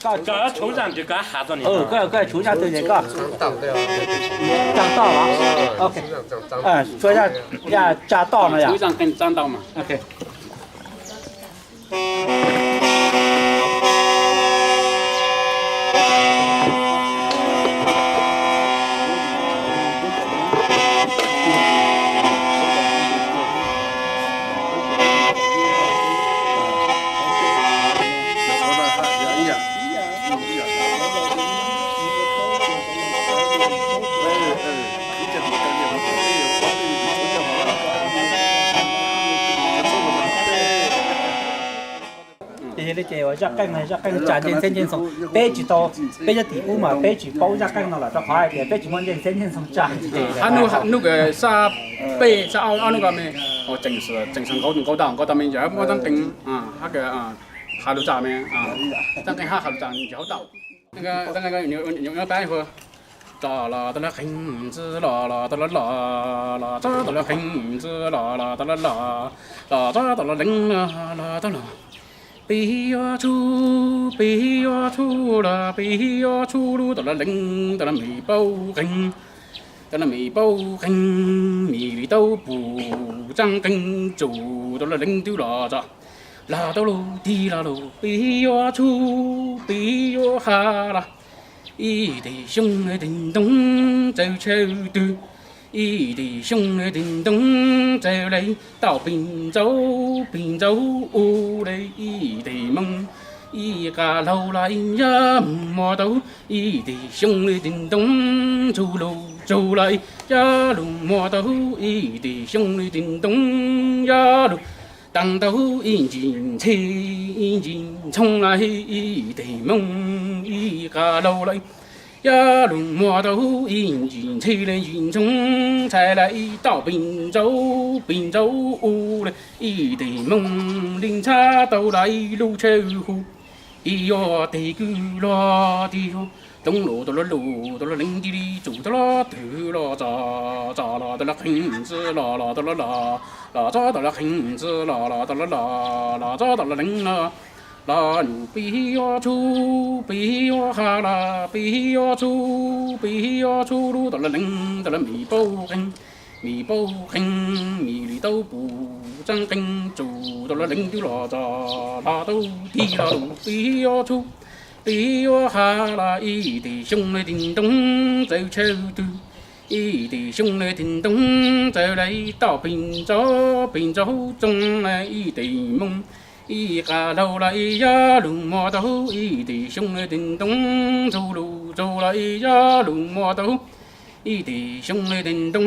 Koj, koj, koj tsa toj no yom. Ces yog li ces uas zaj qeej no zaj qeej tsa ncej ntxheb ncej ntxhoo, peb tsis tau, peb nyob tim ub mas peb tsis paub zaj qeej no los rau qhov hais tias peb tsis muaj ncej ntxheb ncej ntxhoo tsa. Hab nub, nub kawg sab peb sab ob, ob nub ko me, tseem, tseem xav nkaug nkaug tau nkaug tau me ntawd muab txoj qeej hab lug tsa me, txoj qeej hab lug tsa ntsis hauv tau. Tso los tau lawv qeej ntxwb los los tau lawv los, los tso tau lawv qeej ntxwb los los tau lawv los, los tso tau lawv leev los los tau los. Pis yuav tshub, pis yuav tshub los pis yuav tshub lub tau lawv leev tau lawv me paub qeej, tau lawv me paub qeej, me li tau pum txaj qeej tsum tau lawv leev twb los tso, los tau lug tig los lug pis yuav tshub, pis yuav ha los. Ib teg xyoob le teg ntoo txawv tshaw twg, ib teg xyoob le teg ntoo txawv le tau pis ntxaug, pis ntxaug u le ib teg moos, ib qas laug los ib yam muas tau, ib teg xyoob le teg ntoo tsuj lug tsuj los ib yam lug muas tau, ib teg xyoob le teg ntoo yam lug taag tau, ib ntsis ntxhe ib ntsis ntxhoo los ib teg moos, ib qas laug los ib yam lug muas tau, ib ntsis ntxhe le ntsis ntxhoo txhais los ib tau pis ntxaug, pis ntxaug u le ib teg moos li ntxhab tau los ib lub tshawb hu. Ib yuav teg kwj lug tig lug, toov lug tau lug lug tau lug leev tig li tsum tau lug twg los tso, tso los tau lug qeej ntxwb los los tau lug los, los tso tau lug qeej ntxwb los los tau lug los, los tso tau lug leev los, los nub pis yuav tshub, pis yuav ha los pis yuav tshub, pis yuav tshub lub tau lug leev tau lug me paub qeej, me paub qeej, me li tau pum txaj qeej tsum tau lug leev twb los tso, los tau tig los lug pis yuav tshub, pis yuav ha los ib teg xyoob le teg ntoo txawv tshaw twg, ib teg xyoob le teg ntoo txawv le tau pis ntxaug, pis ntxaug txoov le ib teg moos, ib qas laug los ib yam lug muas tau, ib teg xyoob le teg ntoo tsuj lug tsuj los ib yam lug muas tau, ib teg xyoob le teg ntoo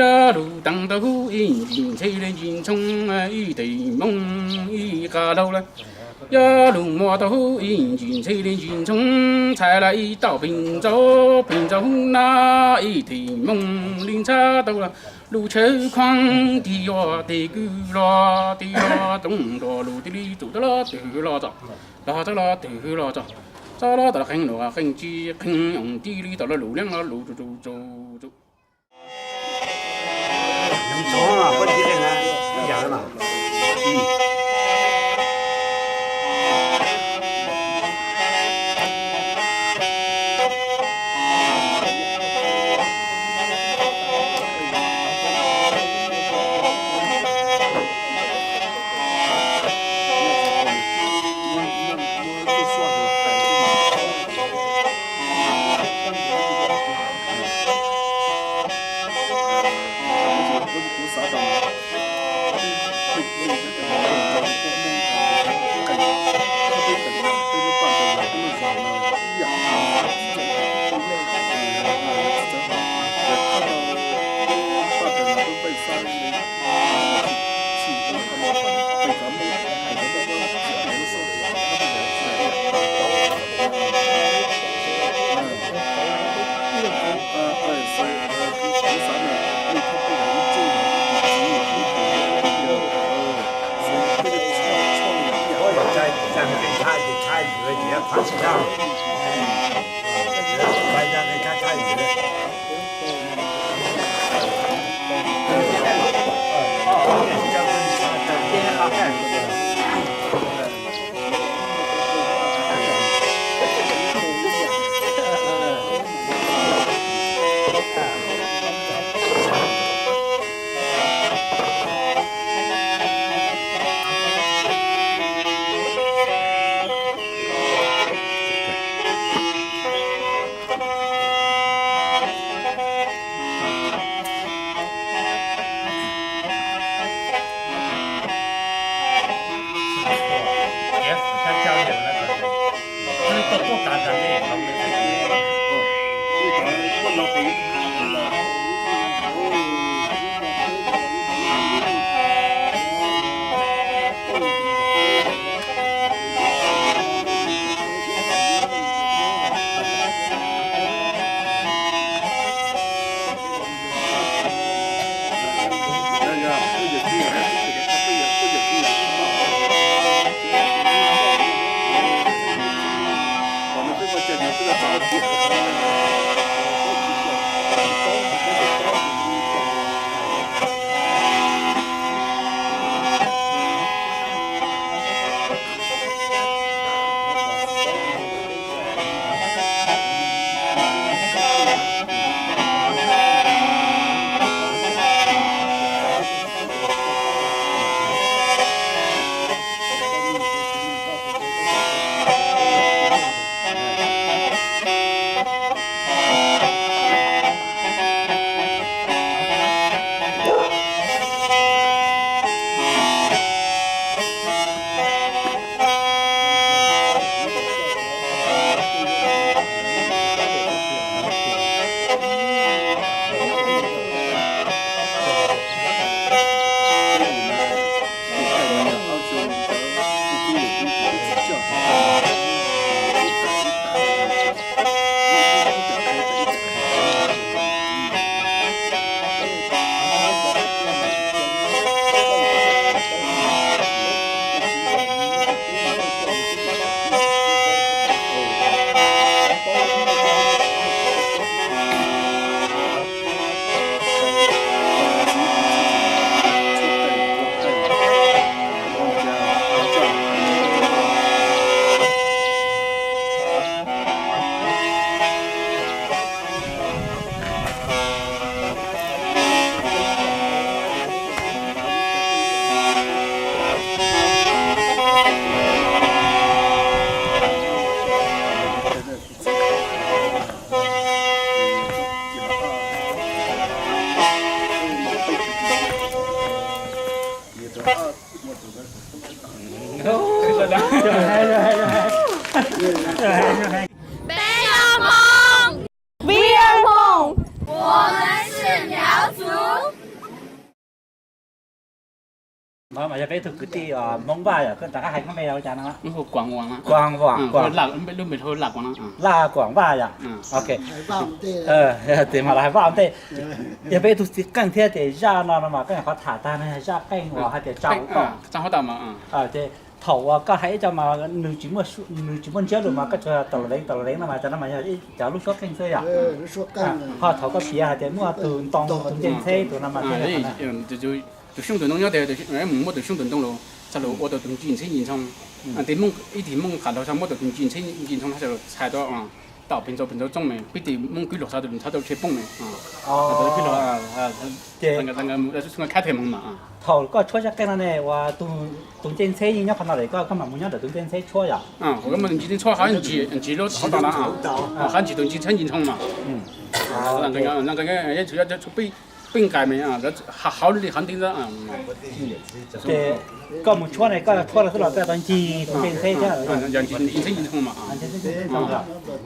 yam lug taag tau, ib ntsis ntxhe le ntsis ntxhoo ib teg moos, ib qas laug los yam lug muas tau, ib ntsis ntxhe le ntsis ntxhoo txhais los ib tau pis ntxaug, pis ntxaug nab ib teg moos li ntxhab tau los lub tshawb khuam. Tig yuav teg kwj lug tig lug toov lug lug tig li tsum tau lug twg los tso, los tau lug twg los tso, tso los tau lug qeej lug qeej tsi qeej oos tig li tau lug lug leev los lug tsum tsum tsum tsum. Peb yog Hmoob. Peb yog Hmoob. 我们是苗族。 Mas yog peb ib tug kwv tij Hmoob Vaj yom, koj rov qab hais koj npe ua cas no? Kuam Vam, Laj Kuam Vaj yom. Ok. Tes mas los hais Vaj ua ntej. Yog peb ib tug txiv qeej thiab ces zaj no no mas koj nyuam qhuav tham tag no, zaj qeej uas hais tias tsa hauv tau. Ces thaum uas koj hais ib co mas nws tsis muaj, nws tsis muaj ntsiab lus mas koj tsuas tau los leev tau los leev no mas cov no mas yog ib cov lub suab qeej xwb yom. Ho thaum koj piav hais tias muaj tus ntoo, tus ncej ntxheb, tus no mas tus xyooj tus ntoo nyob tes mus muaj tus xyooj tus ntoo los txog los ua tau tus ntsis ntxheb ntsis ntxhoo. Tes Hmoob ib tig Hmoob qas dhau txog muaj tau tus ntsis ntxheb ntsis ntxhoo txhais tau tau pes ntxaus pes ntxaus txooj me, peb tig Hmoob kwv luag txog tus txhab tau tsheb poob me. Ces thaum koj tshuab zaj qeej no ne uas tus ncej ntxheb yeej nyob qhov no lawm, koj mam mus nyob ntawm tus ncej ntxheb tshuab yom? Ntsis ntxheb tshuab, ntsis lub hauv tau na, qhov ntsis tus ntsis ntxheb ntsis ntxhoo mas. Peb nqaim me hauv li qhov nti. Ces koj mus tshuab ne koj tshuab los xwb los koj tau ncig tus ncej ntxheb thiab? Yog ncig tus ncej ntxheb ntsis ntxhoo mas.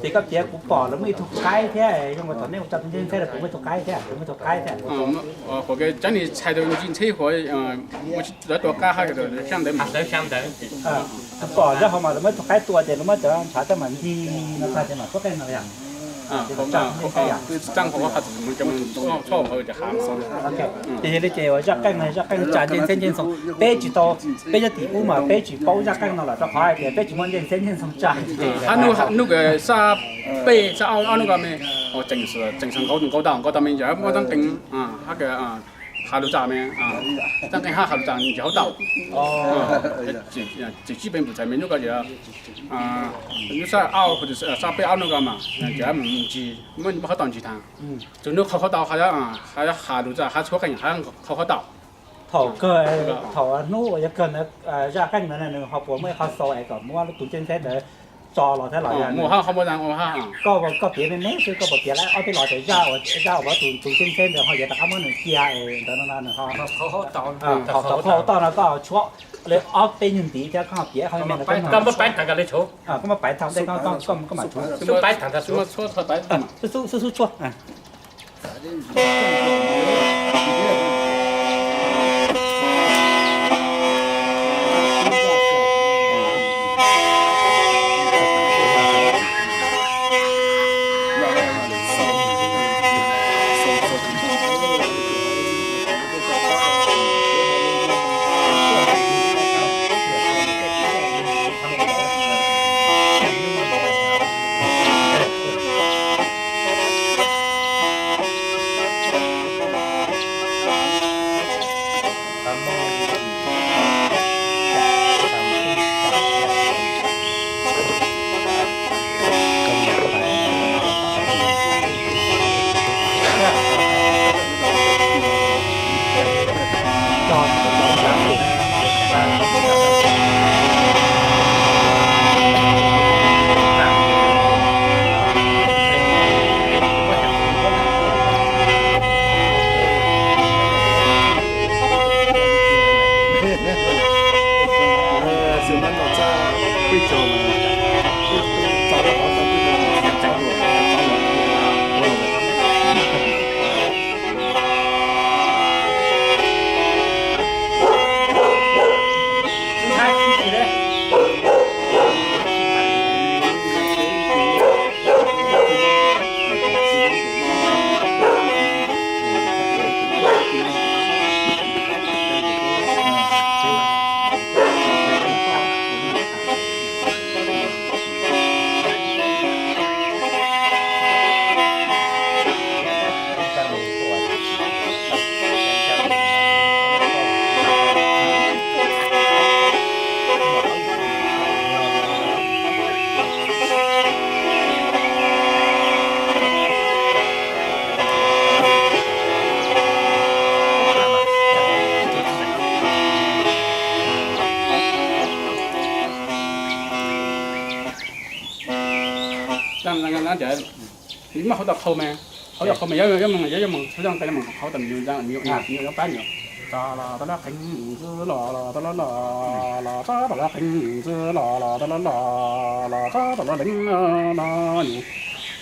Ces koj piav kuv pom lawv muaj ib tug qaib thiab, zoo nkaus thaum nej ua tso tus ncej ntxheb lawv puas muaj ib tug qaib thiab, puas muaj ib tug qaib thiab? Huam ke cov ni txhais tus ncej ntxheb huam, lawv tua qab hab xya ntawd mas. Kuv pom zaj hauv mas lawv muab ib tug qaib tua ces lawv muab cov ntshav coj mam ncig no tag ces mam tshuab qeej no yom. Ces yog li ces uas zaj qeej no zaj qeej tsa ncej ntxheb ncej ntxhoo, peb tsis tau, peb nyob tim ub mas peb tsis paub zaj qeej no los rau qhov hais tias peb tsis muaj ncej ntxheb ncej ntxhoo tsa. Hab nub, nub ka xab peb xab ob, ob nub ko me, tseem, tseem xav nkaug nkaug tau nkaug tau me yog muab txaj qeej hab ka has lug txaj me, txaj qeej hab has lug txaj ntsis hauv tau. Tseem tsib peb pum txhais me nub ko yog nub xab ob, xab peb ob nub ko mas yog mus ntsis muab hauv tau ntsis tag. Txug nub qhau hauv tau, has lug txaj hab tshuab qeej hab qhau hauv tau. Thaum kawg, thaum hnub uas yog kawg ntawd zaj qeej ntawd nws ho puas muaj ib qho xaus es kom muab tus ncej ntxheb ntawd tso los thiab los? Koj, koj piav me me xwb, koj puas piav ob peb los tias zaj uas, zaj uas tus ncej ntxheb ntawd ho yuav rov qab muab nws cia es ntawd no nws ho, thaum qhau hauv tau no koj tshuab li ob peb nyuag ntiv thiab koj ho piav qhov me me ntawd. Koj muab paiv tag ntej, koj, koj mam tshuab, xub xub tshuab. Tias muaj hauv tau qhau mas, hauv tau qhau mas yog yog mus yog mus txhua yog qe mus qhau tas nws nws nws pab nws. Tso los tau lab qees ntxwb los los tau lab los los tso tau lab qees ntxwb los los tau lab los los tso tau lab leev no no nws.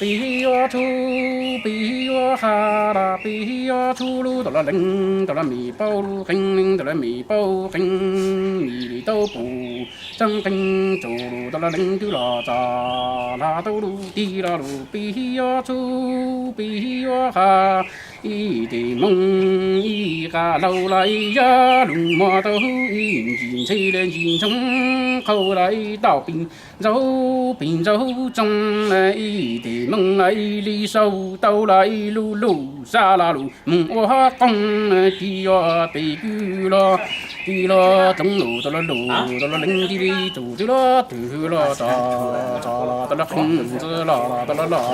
Pis yuav tshuj pis yuav qha los pis yuav tshuj lub tau lab leev tau lab mis paub lub qees leev tau lab mis paub qees mis li tau pum tseeb qees tsaus lus tau lab leev twb los tso los tau lus tig los lus pis yuav tshuj pis yuav qha ib tes moog ib qha laug los ib yam lug muag tau ib ntsis ntxhe le ntsis ntsoog qhau los ib tauj pis ntxaug pis ntxaug tsoog ib tes moog los ib li sau tau los ib lub lug sab los lug moog ua qoob tig yuav tes kwj los tig los tsoov lus tau los lus tau los leev tig li tsaus twb los twg los tso tso los tau los qees ntxwb los los tau los los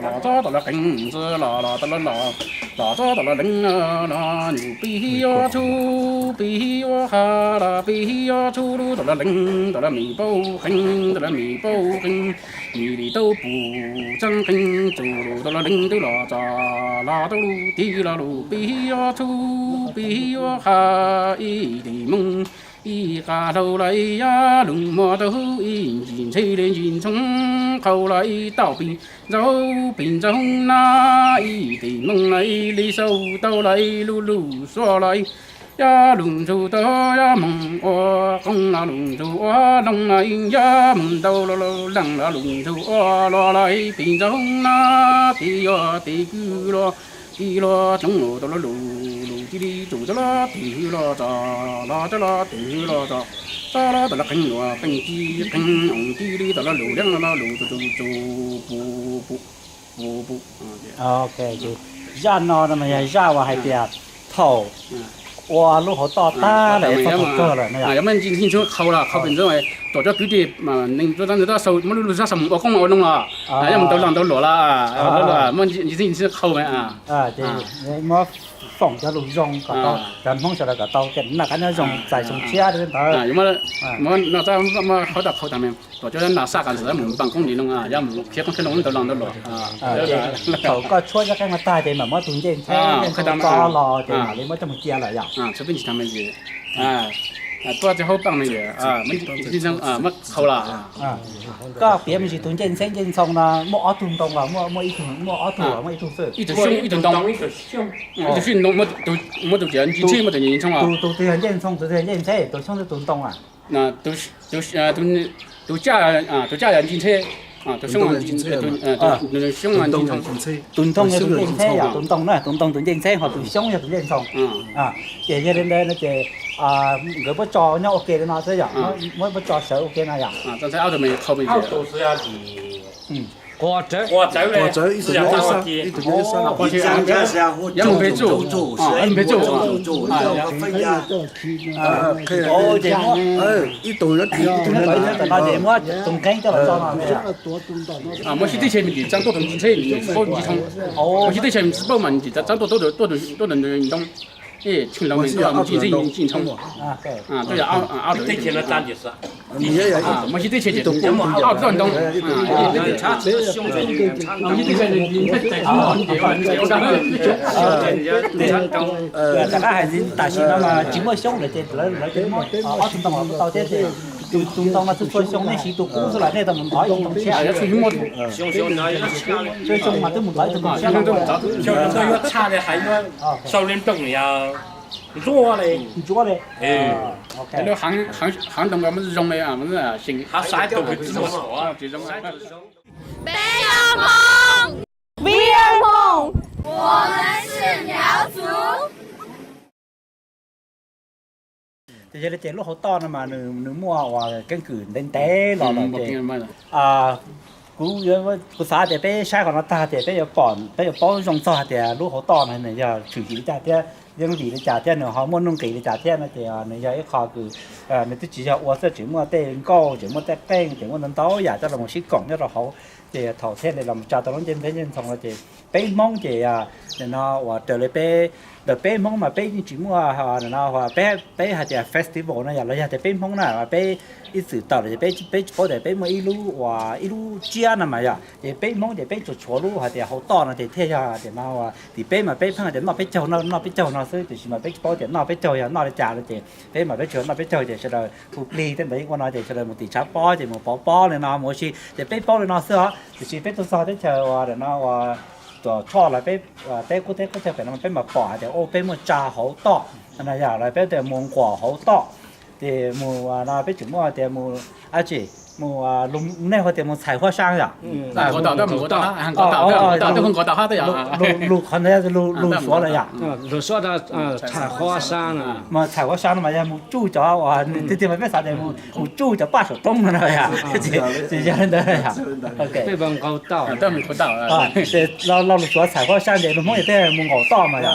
los tso tau los qees ntxwb los los tau los los los tso tau los leev no no nws pis yuav tshuj pis yuav qha los pis yuav tshuj lub tau los leev tau los mis paub qees tau los mis paub qees mis li tau pum tseeb qees tsaus lus tau los leev twb los tso los tau lus tig los lus pis yuav tshuj pis yuav qha ib tes moog ib qha laug los ib yam lug muag tau ib ntsis ntxhe le ntsis ntsoog qhau los ib tauj pis ntxaug pis ntxaug na ib tes moog los ib li sau tau los ib lub lug suab los ib yam lug ntsuj tau yam moog ua qoob los lug ntsuj ua loog los ib yam moog ntau los laug leej los lug ntsuj ua luag los ib pis ntxaug na tig yuav tes kwj los tig los tsoov lus tau los lus lus tig li tsaus tau los twg los tso los tau los twg los tso tso los tau los qees luag qees ci qees oos tig li tau los lus leev los lus tsaus tsaus tsaus pum pum pum pum. Zaj no no mas yog zaj uas hais tias thaum ua lub hauv toj tag lawm, txog thaum kawg lawm no yog. Yog muaj ntsis ntxhib ntxhib qhau los qhau pem ntxwb tuam cov kwv tij neeg tuaj tab ntawd muab lub lug zaj xav mus ua qoob ua loo los yog mus ntau los ntau luam los muaj ntsis ntxhib ntxhib qhau mas. Muab foom cov lus zoo kom tau cov Hmoob sawv daws kom tau noj qab nyob zoo txais xyoo tshiab li ntawd. Muab no muab hauv toj qhau tag mas tuam cov nas xaj qas ntxwv mus npaaj qoob li loo yog mus khiav qoob khiav loo ntau los ntau luam. Thaum koj tshuab cov qeej no tag ces mam muab tus ncej ntxheb ncej ntxheb tso los ces mam li muab coj mus cia lawm yom. Txhua peb ntsis tag mas yog tuaj txij hauv paaj mas yog muab qhau los. Koj piav me ntsis tus ncej ntxheb ncej ntxhoo no muaj ob tug ntoo los muaj ib tug, muaj ob tug los muaj ib tug xwb? Ib tug xyoob ib tug ntoo. Ib tug xyoob ntoo, muaj tus tias ncej ntxheb, muaj tus ncej ntxhoo. Tus twg yog ncej ntxhoo, tus twg yog ncej ntxheb, tus xyoob xwb tus ntoo a? Tus caj, tus caj yog ncej ntxheb, tus xyoob, tus xyoob ncej ntxhoo. Tus ntoo yog tus ncej ntxheb yom, tus ntoo na, tus ntoo tus ncej ntxheb ho tus xyoob yog tus ncej ntxhoo. Ces yog li ntawd no ces nkawd muab tso nyob ua ke li no xwb yom, muab tso sawv ua ke no yom. Yog mus pem tsuj, yog mus pem tsuj. Ib tug no ces muab tus nqeeb coj los tso no. Muab sib teb chaws me ntsis txeeb tuaj tus ncej ntxheb, ncej ntxhoo. Muab sib teb chaws me ntsis paub mas ntsis txeeb tuaj tuaj tus ntoo. Tshwj laug me ntsis ntxheb ncej ntxhoo. Tuaj yog ob tug teb chaws no txeeb ncej. Muab sib teb chaws ces ob tug ntoo. Rov qab hais ntxiv, tam sim no mas tsis muaj xyoob lawm ces lawv ces muab ob tug ntoo los kuj tau thiab ces tus ntoo no txhua txhua xyoo nej siv tus qub xwb los nej tau mus ntov ib tug ntoo tshiab? Txhua xyoo mas twb mus ntov ib tug ntoo tshiab. Ntsuab li. Lawv haav ntoo ko muab zoo li, haav xaiv tus zoo. Peb yog Hmoob, we are Hmong, 我们是苗族. Ces yog li ces lub hauv toj no mas nws muaj uas keeb kwm ntev ntev los lawm ces kuv, kuv xav tias peb saib qhov no tag tias peb yuav pom, peb yuav paub zoo txog hais tias lub hauv toj no nws yog tshwm sim li cas thiab yeej vim li cas thiab nws ho muaj nuj nqis li cas thiab no ces nws yog ib qho kws nws twb tsis yog ua xwb, tseem muaj tej nkauj, tseem muaj tej qeej, tseem muaj ntau ntau yam coj los sib koom nyob rau hauv. Ces thaum thiaj li los tsa tau lub ncej ntxoov no ces peb Hmoob ces nim no uas raws li peb, ntawm peb Hmoob mas peb yeej tsis muaj nim no peb, peb hais tias festival no yom, los yog tias peb Hmoob na peb ib txwm tawm los ces peb, peb tsis paub tias peb muaj ib lub uas ib lub tsiab no mas yom, ces peb Hmoob ces peb tsuas tshuav lub hais tias hauv toj no ces thiaj yog tias no uas tim peb mas peb pheej tias noj peb caug, noj peb caug no xwb, tiam sis mas peb tsis paub tias noj peb caug yog noj li cas no ces peb mas peb tsuas noj peb caug ces sawv daws hu plig tej ntawd yeej ua no ces sawv daws mus tim tshav pob ces mus pov pob li no mus ua si ces peb paub li no xwb os. Tiam sis peb tuaj txog teb chaws uas nim no uas tuam tshoj los peb teb qub teb qub chaw pem no peb mas pom hais tias peb muaj tsa hauv toj no yom, los peb tias mus nquam hauv toj ces mus no peb tseem muaj tias mus dab tsi, mus, nej hu tias mus txhais huab saab yom. Lus qhov ntawd lus Suav lawm yom. Mus txhais huab saab no mas yog mus tsuj cov uas tiag tiag mas peb xav tias mus tsuj cov paj saum roob no no yom. Tsis yog li ntawd yom. Ces lo lus Suav txhais huab saab ces lus Hmoob ces tej mus nqaum toj mas yom.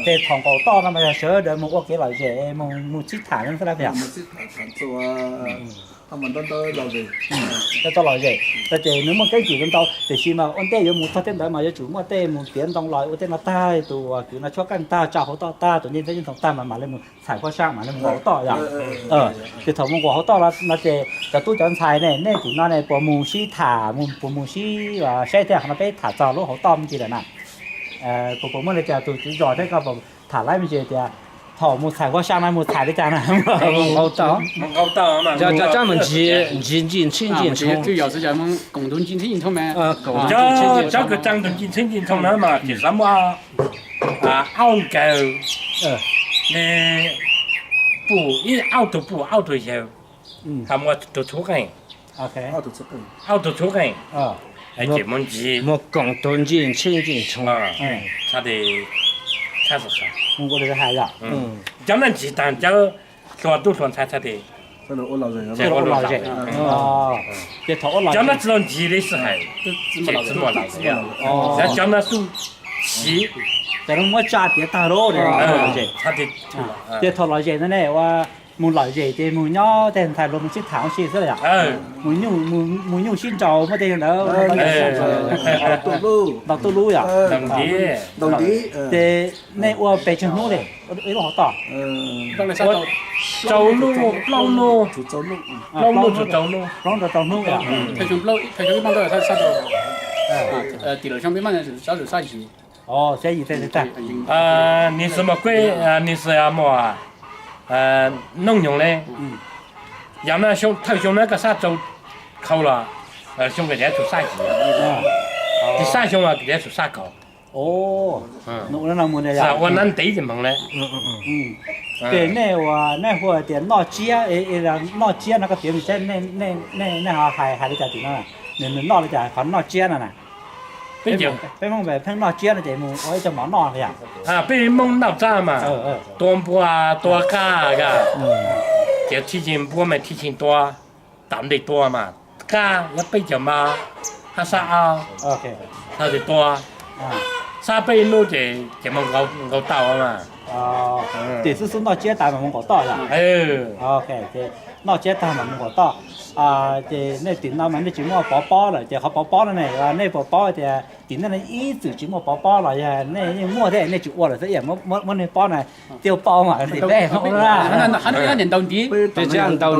Ces thaum nqaum toj no mas yog sawv daws mus ua kev lom zem, mus sib tham xwb yom. Tau lom zem, ces nws muaj keeb kwm ntau, tiam sis mas ua ntej yuav mus txog tej ntawd mas yuav tsum muaj tej mus tiav ntoo los ua tej no tag, tus uas kwv no tshuab qeej tag, tsa hauv toj tag, tus ncej ntxoov yeej ntoo tag mas mam li mus txhais huab saab mam li mus nqaum toj yom. Ces thaum mus nqaum hauv toj no ces cov tub cov ntxhais ne, nej tim no ne puas mus sib tham, puas mus sib saib tias qhov no peb tham txog lub hauv toj me ntsis lawm na? Puas, puas muaj li cas tus tswv zos thiab koj puas tham laib me ntsis tias thaum mus txhais huab saab no mus txhais li cas na? Cov, cov mus ntsis, ntsis ntxhib ntxhib ntshoo. Cov kwv tij ntxhib ntxhib ntshoo na mas ces xav muaj aub nkawg li, pum ib aub tug pum aub tug yawg, ha muaj tug txhub qeej, aub tug txhub qeej, ces mus ntsis, mus koom tug ntsis ntxhib ntxhib ntshoo. Cov no ntsis tag cov hluas tub hluas ntxhais txhad tes, cov no tsis tau ntsis li xwb hais, ces tsis muaj lom zem. Cov no xub siv, cov no muab tsa tiav tag lawm. Ces thaum lom zem no ne, ua mus lom zem ces mus nyob tej ntxhais hluas mus sib tham ua si xwb yom. Mus nyuj sib nraus muaj tej yam ntawd, ntaus tuj lub yom. Ces nej ua pes tsawg hnub li ib lub hauv toj? Rau hnub, plaub hnub, plaub hnub rau rau hnub yom. Nws xwb mas kuj, nws xwb mas noog nyoog li. Yog no thawj xyoo no koj sab rau khau los, xyoo kawg tsuas sab yim, tis sab xyoo los kawg tsuas sab kaum. Ua nab ntev ces moog le. Ces nej ua nej hu tias noj tsiab, noj tsiab no koj piav mus saib, nej ho hais hais li cas tim no, nws noj li cas qhov noj tsiab no na? Peb Hmoob pheej noj tsiab no ces mus ua ib co mov noj li yom. Peb Hmoob noj txab mas tua npua tua qaj, ces thib ceg npua mas thib ceg tua, tam ntej tua mas qaj yog peb caug mas hab sab ab, thaum twg tua, sab peb ib hnub ces ces mus nkaus tau mas. Ces xub xub noj tsiab tas mas mus nkaus toj yom. Ces noj tsiab tag mas mus nkaus toj. Ces nej tim no mas nej tsis muaj pov pob lawm, ces qhov pov pob no ne, nej puas paub tias tim nej ib txwm tsis muaj pov pob los yog nej yeej muaj thiab nej tsis ua lawm xwb, muab nej pob na, tiaj paub mas tim peb ntaus ntiv, ntaus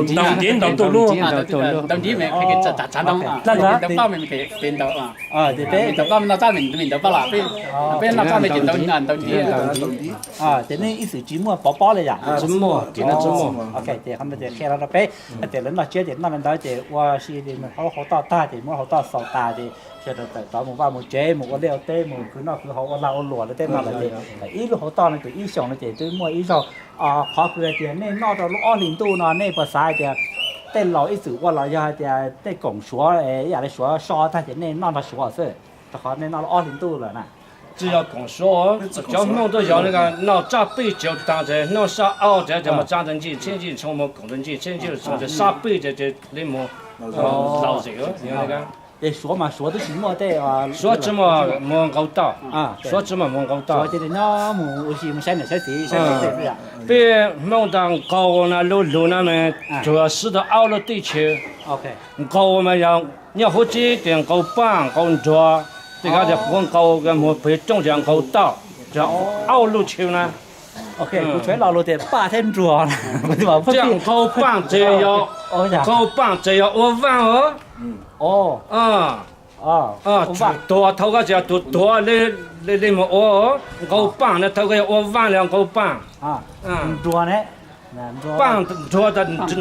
ntiv, ntaus tuj lub, ces peb ntaus ntiv, ces nej ib txwm tsis muaj pov pob li yom? Tsis muaj, tim no tsis muaj. Ces qhia rau peb tias lawv noj tsiab ces noj li ntawd ces ua si li mus hauv toj tag ces muab hauv toj xaus tas ces sawv daws tawm tod mus vaj mus tsev, mus ua liaj ua teb, mus khwv noj khwv haus, ua lag ua luam li tej no lawm ces ib lub hauv toj no ces ib xyoos no ces twb muaj ib zaug. Qhov kws hais tias nej noj rau lub ob hlis ntuj no nej puas xav hais tias tej laus ib txwm ua los yog hais tias tej koom Suav ib yam li Suav so tag ces nej noj nrog Suav xwb, rau qhov nej noj lub ob hlis ntuj lawm na. Tsis yog koom Suav, cov Hmoob tuaj yog noj tsaj pij tsav taag ces noj sab ab ces mus tsa ntawm ntsis txhib ntsis ntshoo mus koom ntawm ntsis txhib ntsis ntshoo ces sab pij ces li mus lom zem. Ces Suav mas Suav twb tsis muaj tej, Suav tsis muaj mus nkaus toj, Suav tsis muaj mus nkaus toj. Ces nyob mus ua si mus saib niam saib txiv saib tej xwb. Peb Hmoob tas nkaus na, lub lug na, tsuas sib tau ob lub teb chaws. Nkaus mas yog Nyob huv tib ces nqau paj nqau nruag, tej ko tias huab nqau, muag pem roob ces nqau tauj, ces auj lub chaw na. Kuv tsuas lo lus tias paj thiab nruag, nqau paj ces yog, nqau paj ces yog ua vaaj os. Tswm tuag thaum ko ces yog tus tuag li mus ua, nqau paj na thaum ko yog ua vaaj li nqau paj. Paj nruag,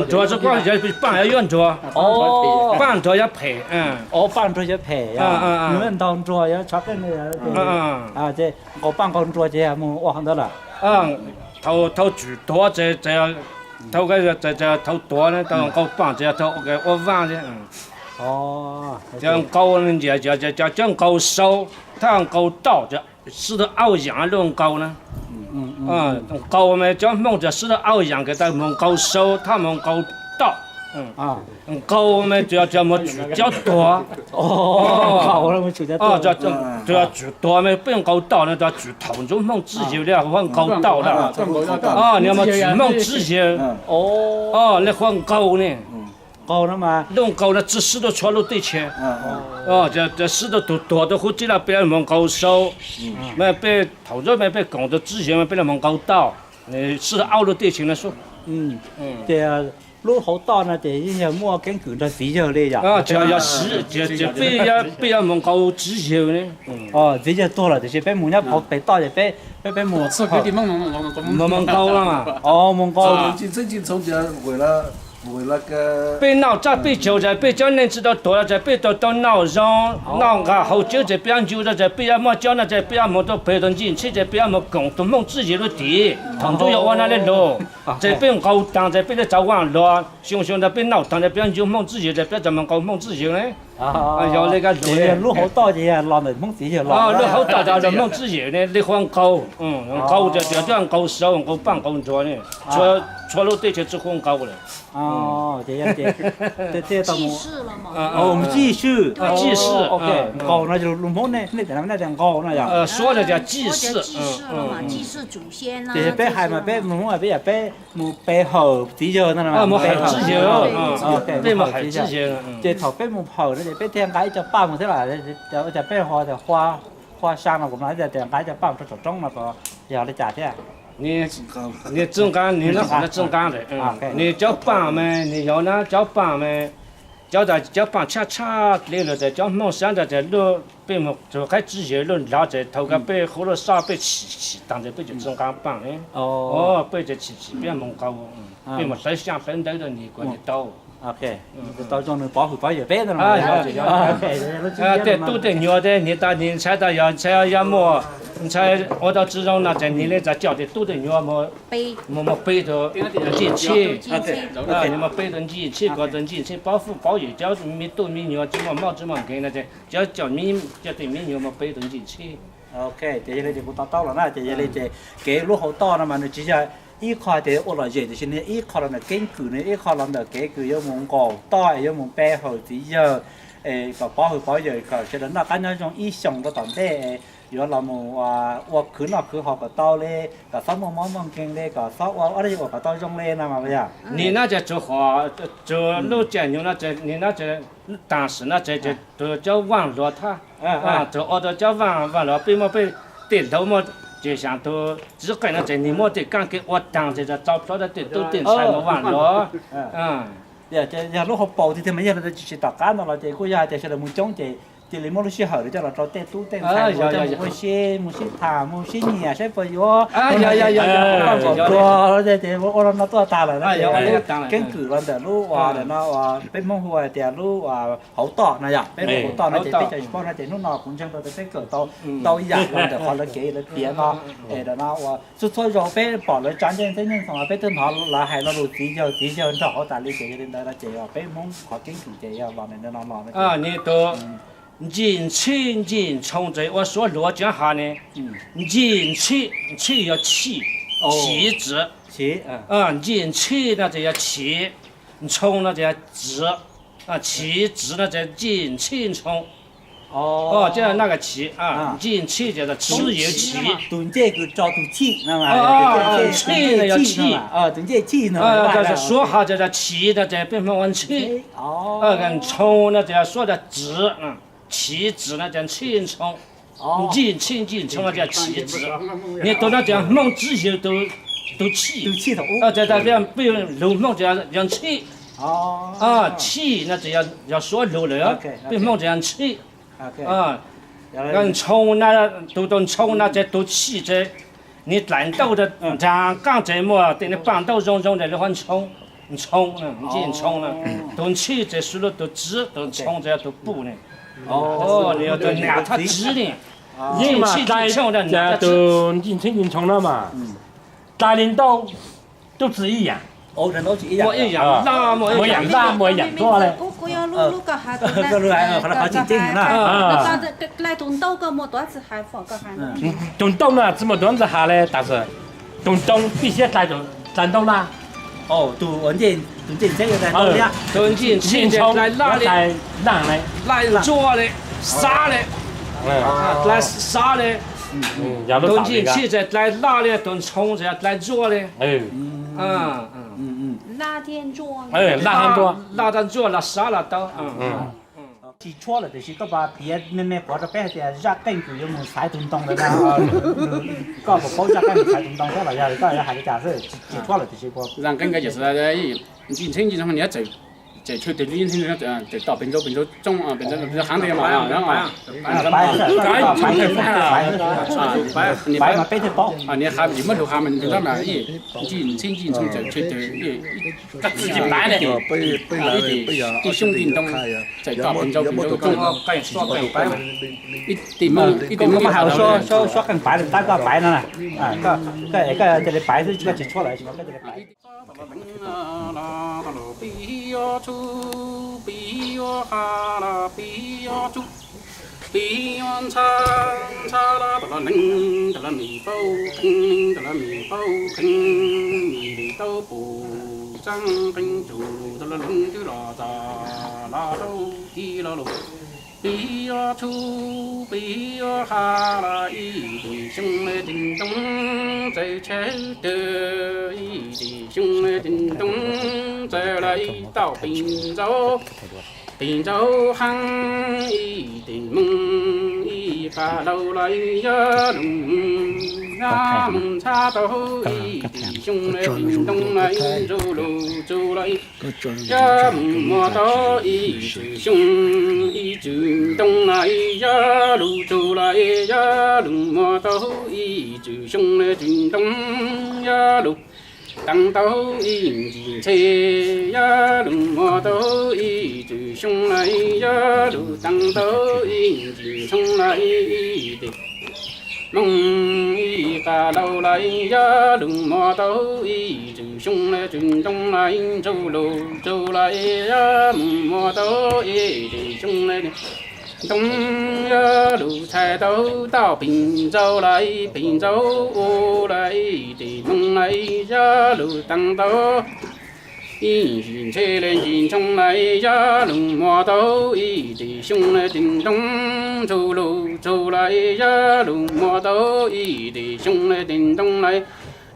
nruag tsis paaj, yog yuav nruag, paj nruag yuav phem. Paj nruag yuav phem, nws ntau nruag yuav tshav qeej. Nqau paj nqau nruag ces mus ua qhov ntawd lawm. Thaum tswm tuag, thaum ko, thaum tuag na tau nqau paj ces yog thaum ua vaaj li. Ces nqau nyiam cov nqau sau, thaj nqau tauj ces sib tw auj yaam lub nqau na. Nqau mas cov Hmoob ces sib tw auj yaam ces tau mus nqau sau, thaj mus nqau tauj. Nqau mas tsuas yog mus tswm cov tuag. Tsuas yog tswm tuag mas peb nqau tauj na, tsuas tswm thaum ntsuv Hmoob tswv yawg li huab nqau tauj na. Nws mas tswm Hmoob tswv yawg li huab nqau ne. Lub nqau no tsi sib tw txhua lub teb chaws. Sib tw tus tuag tau huv tib lawm peb mus nqau sau, mas peb thaum ntsuv mas peb koom tus tswv yawg mas peb mus nqau tauj, sib tw auj lub teb chaws no xwb. Ces lub hauv toj no ces yeej yog muaj keeb kwm nrog txiv yawg li yom? Ces peb yuav mus nqau tswv yawg ne. Txiv yawg tuag lawm tiam sis peb mus nyob hauv pem toj ces peb, peb mus, mus nqau, mus nqau. Peb noj tsab peb caug ces peb cov neeg tsi tau tuag ces peb tau tau noj zoo, noj nqaj haus cawv ces peb yuav ncu rau ces peb yuav muab cov no ces peb yuav mus rau pem tus ntsis ntsheb ces peb yuav mus koom tus Hmoob tswv yawg lub tim. Thaum ntsuv yog ua no li lus, ces peb nqau taag ces peb li txaus vaaj luag, xyoo xyoo ntawd peb noj taag ces peb yuav ncu Hmoob tswv yawg ces peb txawm mus nqau Hmoob tswv yawg ne. Yog li ko lus, lub hauv toj ces los ntawm Hmoob txiv yawg los, lub hauv toj ces los Hmoob tswv yawg ne, li huab nqau. Nqau ces tsuas nqau sau, nqau paj nqau nruag ne, txhua lub teb chaws tsi huab nqau lawm. Ces tij swm, nqau no lus Hmoob nej tias nqau no yog? Suav no tias tij swm. Ces peb hais mas peb mus Hmoob peb yog peb mus pe hawm txiv yawg no, mus hawm tswv yawg, peb mus hawm tswv yawg. Ces thaum peb mus hawm no ces peb thiaj nqa ib co paj mus thiab los? Ua cas peb ho tias hua sa no, kuv mas tias nqa ib co paj mus rau saum roob no, yog li cas thiab? Nws txwj nqa, nws nyob qhov no txwj nqa lawm. Nws cov paj mas nws yog na cov paj mas, cov, cov paj tshaj tshaj dleb lawm ces cov Hmoob sab ntawd ces luag peb mus rau qhaib tswv yawg luag nrad ces thaum ko peb hauv lub sab peb tsim tsim taag ces peb tseem txwj nqa paj ne. Peb tseem tsim tsim peb mus nqau, peb mus hlawv xyaaj hlawv ntawv rau nws kom nws tau. Tau zoo nws pov hwm pov yawm peb ntag. Tej tub tej nyuag tej nws tas nws ntshai tas yog ntshai yog muaj, ntshai ua tau tsi zoo no ces nws li txawm coj tej tub tej nyuag mus, mus pe tus ntsis ntsheb, nws mus pe tus ntsis ntsheb kom tus ntsis ntsheb pov hwm pov yawm cov me tub me nyuag tsi muaj mob tsi muaj nkeeg no ces cov coj, coj tej me nyuag mus pe tus ntsis ntsheb. Ces yog li ces kuv to taub los na, ces yog li ces kev lub hauv toj no mas nws tsis yog ib qho tias ua lom zem tiam sis nws yog ib qho los ntawm keeb kwm, nws yog ib qho los ntawm kev kws yuav mus nqaum toj es yuav mus pe hawm txiv yawg, es kom pov hwm pov yawm kom sawv daws noj qab nyob zoo ib xyoos rau tom ntej, yuav los mus ua khwv noj khwv haus kom tau li, kom txhob muaj mob muaj nkeeg li, kom txhob ua ob lub yam uas kom tau zoo li no mas yog. Nim no ces tsuas, tsuas lub caij nyoog no ces nim no ces taag sim no ces tus cov vaaj hluas thab, tsuas ua rau cov vaaj, vaaj hluas peb muab peb tej laug muab, ces xyov tus txiv qeej no ces nws muab tej kaab ke ua taag ces txaus plhuav rau tej tub tej ntxhais mus vaaj hluas. Yog lub hauv paus tiag tiag mas yog li tsis tom qab no los ces kuj yog hais tias sawv daws mus coob ces cia li muab lub sij hawm coj los rau tej tub tej ntxhais mus ua si, mus sib tham mus sib nyiam saib puas yuav, ces ua no tuaj tag lawm na. Ces keeb kwm los ntawm lub uas no uas peb Hmoob hu hais tias lub hauv toj no yog, peb lub hauv toj no ces peb cov tsis paub no ces hnub no kuv ntseeg tau tias peb kawm tau ntau yam los ntawm qhov lawv kev lawv piav no. Es no uas txhua txhua zaus peb pom lawv tsa ncej teb ncej txoos peb twb hnov lawv hais lo lus txiv yawg txiv yawg nrog hauv tas li ces yog li ntawd no ces peb Hmoob qhov keeb kwm ces yog los ntawm no los. Nws tus ntsis ntsheb ntsis ntshoo ces ua suav hluas tseem has ne, ntsis ntsheb, ntsheb yog chim, chim txwv, ntsis ntsheb no ces yog chim, ntshoo no ces yog txwv, chim txwv no ces ntsis ntsheb ntshoo. Ces na kas chiv, ncej ntxhij ces tsis yog chiv. Tus ncej kws tso tus chij no, ntxhij no yog chij. Suav has ces yog chiv no ces peb Hmoob ua ntxhij. Ntshoo no ces suav tas txiv, chiv txiv no ces ntxhij ntshoo. Ncej ntxhij ncej ntshoo no ces chiv txiv. Niag tus no ces Hmoob txiv yog tus chij. Peb lug Hmoob ces yog ntxhij. Chij no ces yog suav lug lawm, peb Hmoob ces yog ntxhij. Ntshoo na, tus tau ntshoo na ces tus chij ces nws dlaim ntaub nraag qaab ces muaj tej nws paaj ntaub zoo zoo ces lawv hu ntshoo. Ntshoo, ncej ntshoo na. Tus ntxhij ces suav lug tus txiv, tus ntshoo ces yog tus puj ne. Nws yog tus nam thaj txiv ne. Ncej ntxhij ncej ntshoo, tus ncej ntxhij ncej ntshoo no mas dlai li ntaub tub txwv ib yaam. Muaj ib yaam laj, muaj ib yaam ntsua le. Tus ntaub no tsi muaj tuav ntxwg has le tas sis tus ntoo pij siab dlai ntaub laj. Tus ncej ntxhij ces dlai laj le, dlai ntsua le, xav le, dlai xav le. Tus ncej ntxhij ces dlai laj le, tus ntshoo ces dlai ntsua le. Laj tag ntsua los xav los tau. Tsis tshuab lawm tiam sis koj puas piav me me quav rau peb hais tias zaj qeej kws yuav mus xaiv tus ntoo ntawd na, koj puas paub zaj qeej mus xaiv tus ntoo thiab los yog koj yuav hais li cas xwb? Tsis tshuab lawm tiam sis puas zaj qeej koj ncej ntxhij ncej ntshoo niam txawm tshwj twg, txawm tom pem ntsaud, pem ntsaud tsooj, pem ntsaud haav ntawd mas, niam haav yim muab lug haav mas ncej ntxhij ncej ntshoo txawm tshwj twg, ib txwm tsis paiv ne, ib txwm tij xyoob tij ntoo txawm tom pem ntsaud, pem ntsaud tsooj, ib tug Moob, ib tug Moob suab qeej paiv, tab koj paiv no na, koj cia li paiv xwb, koj tsis tshuab lawm. Pig yuav txhuv, pig yuav ha, pig yuav txhuv, pig yuav ntxha, ntxha los tom los leeg, tom los me paub qeej, tom los me paub qeej, me li tau pum txeeb qeej tsuj, tom los leeg twb los txog los rau kis los lus. Pig yuav txhuv, pig yuav ha los ib teg xyoo le teg ntoo txawm tshwj twg, ib teg xyoo le teg ntoo txawm los ib tauj pem ntxaug, pem ntxaug heev ib teg Moob ib qas laug los yog lug mus ntxha tau ib teg xyoo le teg ntoo los ib txwm lug txug los yog mus muag tau ib txwm xyoo ib txwm ntoo los yog lug txug los yog lug muag tau ib txwm xyoo le txwm ntoo yog lug taag tau ib ntsis ntxhe yog lug muag tau ib txwm xyoo los yog lug taag tau ib ntsis ntshoo los ib teg Moob ib qas laug los yog lug muag tau ib txwm xyoo le txwm ntoo los ib txwm lug txug los yog mus muag tau ib txwm xyoo le ntoo yog lug txhais tau tauj pem ntxaug los pem ntxaug ua los ib teg Moob los yog lug taag tau ib ntsis ntxhe le ntsis ntshoo los yog lug muag tau ib teg xyoo le teg ntoo txug lug txug los yog lug muag tau ib teg xyoo le teg ntoo los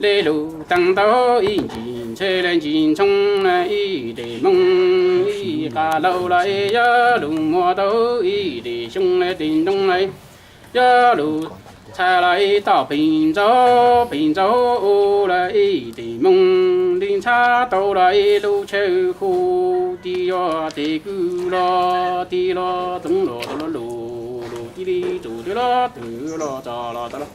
le lug taag tau ib ntsis ntxhe le ntsis ntshoo los ib teg Moob ib qas laug los yog lug muag tau ib teg xyoo le teg ntoo los yog lug txhais los tauj pem ntxaug pem ntxaug ua los ib teg Moob li ntxhab tau los lub tshawb hu tig yog teg kwj los tig los toov los tau los lug lug tib li tsuj twg los twg los txog los tau los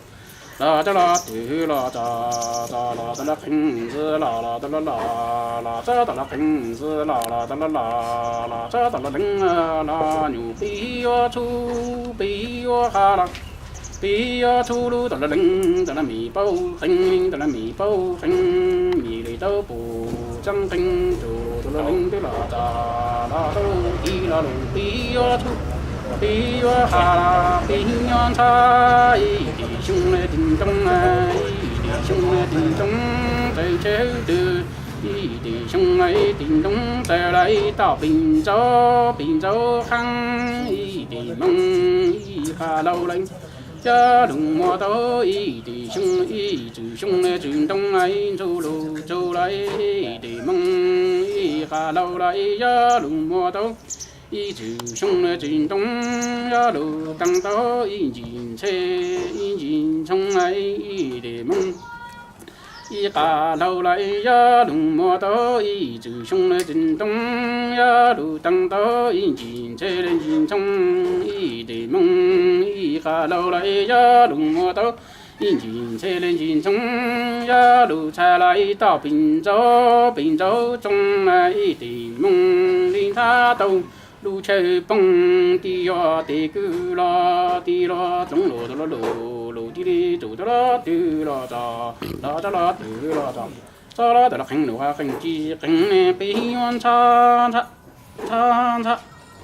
los txog los twg los txog txog los tau los qeej ntxwv los los tau los los los txog tau los qeej ntxwv los los tau los los los txog tau los leeg los nyuj pig yuav txhuv pig yuav ha los pig yuav txhuv lug tau los leeg tau los me paub qeej tau los me paub qeej me li tau pum txeeb qeej tsuj tau los leeg twb los txog los tau kis los lug pig yuav txhuv pig yuav ha los pig yuav ntxha ib teg xyoo le teg ntoo ib teg xyoo le teg ntoo txawm tshwj twg ib Tim xyoo ib tim ntoo tawg lawm ib toj pim ntxaub, pim ntxaub qeeb ib tim moos ib qas laus lawm. Yog lug muag tau ib tim xyoo ib txwm xyoo txwm ntoo ib ntsuj lug tsaug lawm ib tim moos ib qas laus lawm. Yog lug muag tau ib txwm xyoo txwm ntoo, yog lug teev tau ib ntsis ntxhe ib ntsis ntxhoo ib tim moos ib qas laus lawm. Yog lug muag tau ib txwm xyoo txwm ntoo, yog lug teev tau ib ntsis ntxhe ib ntsis ntxhoo ib tim moos ib qas laus lawm. Yog lug muag tau ib ntsis ntxhe ib ntsis ntxhoo, yog lug txhais lawm ib toj pim ntxaub, pim ntxaub txoov ib tim moos li nthab tau lub chaw poob. Tib yog tes kwj los tib los txoov los tau los lus, lus tib li txug tau los twg los txog, los tau los twg los txog, txog los tau los qeeb lus qeeb tsis qeeb ne peb yuav ntxhab ntxhab ntxhab ntxhab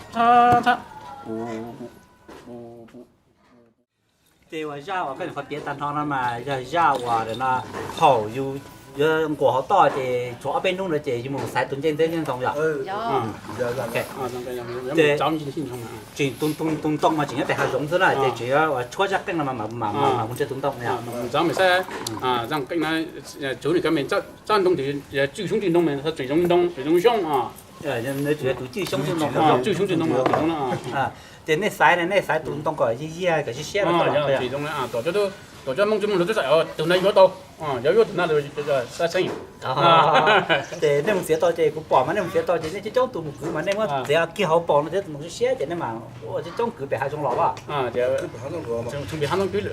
ntxhab ntxhab. Ces uas zaj uas koj nyuam qhuav piav tag nrho no mas yog zaj uas no thaum yus yuav nquas hauv toj ces tshuav ob peb hnub no ces yus mus xaiv tus ncej ntxeb ncej ntoo yom. Tsis, tus ntoo mas tseem nyob pem hav zoov xwb na, ces tseem yuav tshuab zaj qeej no mas mam mus ntsib tus ntoo no. Txhob mus xaiv zaj qeej no, tsuav nws cov me txoj ntoo, tswj xyoob tswj ntoo, tseem zoo ntoo, tseem zoo xyoob. Tus tswj xyoob tswj ntoo, tswj xyoob tswj ntoo. Ces nej xaiv ne, nej xaiv tus ntoo kom yig yig kom siab siab, tuam cov Hmoob tsis muaj lus tub, tus na yuav tau, yog yuav tus na xav txheeb. Ces nej mus txiav tau ces kuv pom mas nej mus txiav tau ces nej coob coob tus mus kwv mas nej muab txiav kiag hauv paus no thiab tus ntoo siab siab ces nej mas ua coob coob kwv pem hav zoov los as. Kwv lug,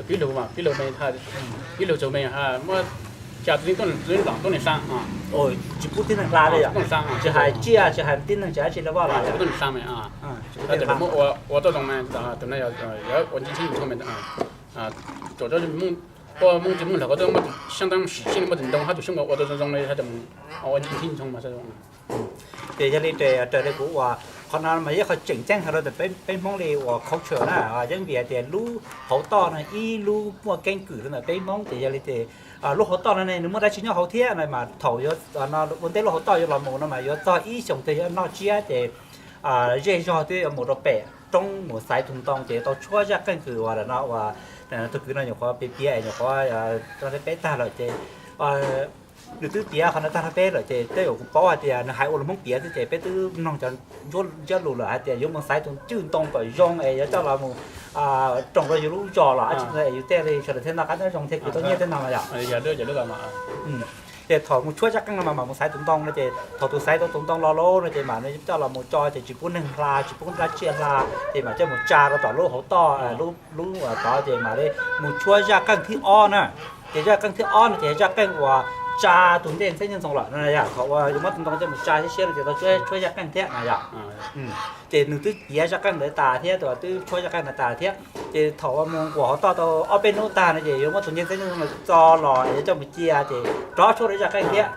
kwv lug me, kwv lug txug me, muab xya tug tib tug neeg xaa. Tsis pub tib neeg hla li yom, tsis hais tsiaj tsis hais tib neeg tsis hais tsi li vaj los. Ua tau zoo, tus na yog ua ntsib txheeb ntxhoo me, tuam cov Hmoob, Hmoob tsis muaj lus ko tuaj muab tus xyoob teeb sim siab muab tus ntoo hab tus xyoob ua tau zoo zoo li hab ua ntsib txheeb ntxhoo mas. Ces yog li raws li kuv ua, qhov no mas yog qhov tseem ceeb hais rau ntawm peb Hmoob li ua culture na, yeej vim hais tias lub hauv toj no ib lub muaj keeb kwm rau ntawm peb Hmoob ces yog li ces lub hauv toj no ne nws muaj dab tsi nyob hauv thiab no mas thaum yuav ua ntej lub hauv toj yuav los mus no mas yuav txog ib xyoos twg yuav noj tsiab ces zej zog twb yuav mus rau pem roob mus xaiv tus ntoo ces tau tshuab zaj qeej kws uas no uas tug kwv no nyuam qhuav piav piav nyuam qhuav rau peb tag lawm ces nws twb piav qhov no tag rau peb lawm ces tej zaum kuv paub hais tias nws hais ua lus Hmoob piav xwb ces peb twb mloog cov ntsiab lus lawm hais tias yuav mus xaiv tus cwj ntoo kom zoo es yuav coj los mus roos rau yus lub zos los dab tsi es yus tej li sawv daws thiaj noj qab nyob zoo thiab khwv tau nyiaj tej no los yom. Ces thaum mus tshuab zaj qeej no mas mam mus xaiv tus ntoo no ces thaum tus xaiv tau tus ntoo los lauj no ces mam coj los mus tso ces tsis pub neeg hla tsis pub dab tsi hla ces mam coj mus tsa rau tom lub hauv toj lub tod ces mam li mus tshuab zaj qeej thib ob na. Ces zaj qeej thib ob no ces zaj qeej uas tsa tus ncej ntxheb ncej ntxoo lawm no yom, thaum uas yus muab tus ntoo coj mus tsa siab siab no ces tau tshuab zaj qeej thiab na yom. Ces nws twb piav zaj qeej ntawd tas thiab, twb tshuab zaj qeej ntawd tas thiab. Ces thaum uas mus nquas hauv toj tau ob peb hnub tag no ces yuav muab tus ncej ntxheb ncej ntxoo tso los es yuav coj mus cia ces rov tshuab zaj qeej thiab.